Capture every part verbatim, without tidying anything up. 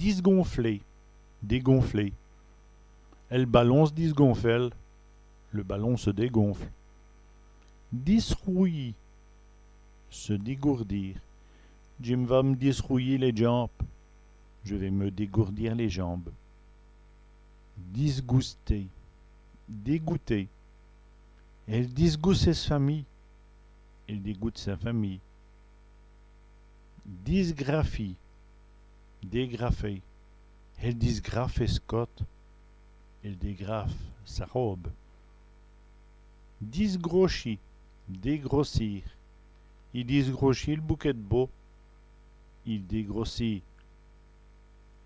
Disgonfler, dégonfler. El balon s' disgonfèle, le ballon se dégonfle. Disrouyî, se dégourdir. Dji m' va m' disrouyî lès djambes. Je vais me dégourdir les jambes. Disgouster, dégoûter. Èle disgousse ès' famîye. Elle dégoûte sa famille. Disgrafî, dégrafer. Èle disgrafe ès' cote. Elle dégrafe sa robe. Disgrochî, dégrossir. I disgrochit l' boukèt d' bos. Il dégrossit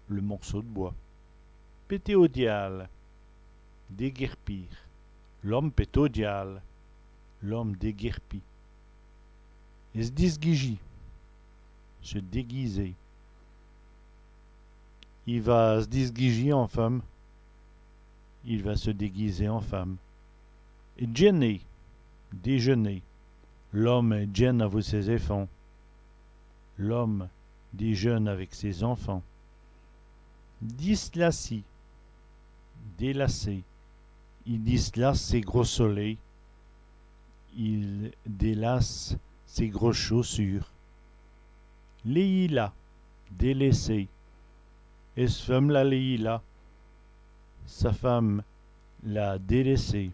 le morceau de bois. Pèter au diâle, déguerpir. L'ome pète au diâle. L'homme déguerpit. Ès' disguijî, se déguiser. I va s' disguijî en feume. Il va se déguiser en femme. Djèner, déjeuner. L'ome djène avou sès-èfants. L'homme déjeune avec ses enfants. Dislacî, délacer. I dislace sès gros solés. Il délace ses grosses chaussures. Lèyî la, délaisser. Ès' feume l'a lèyî la. Sa femme l'a délaissé.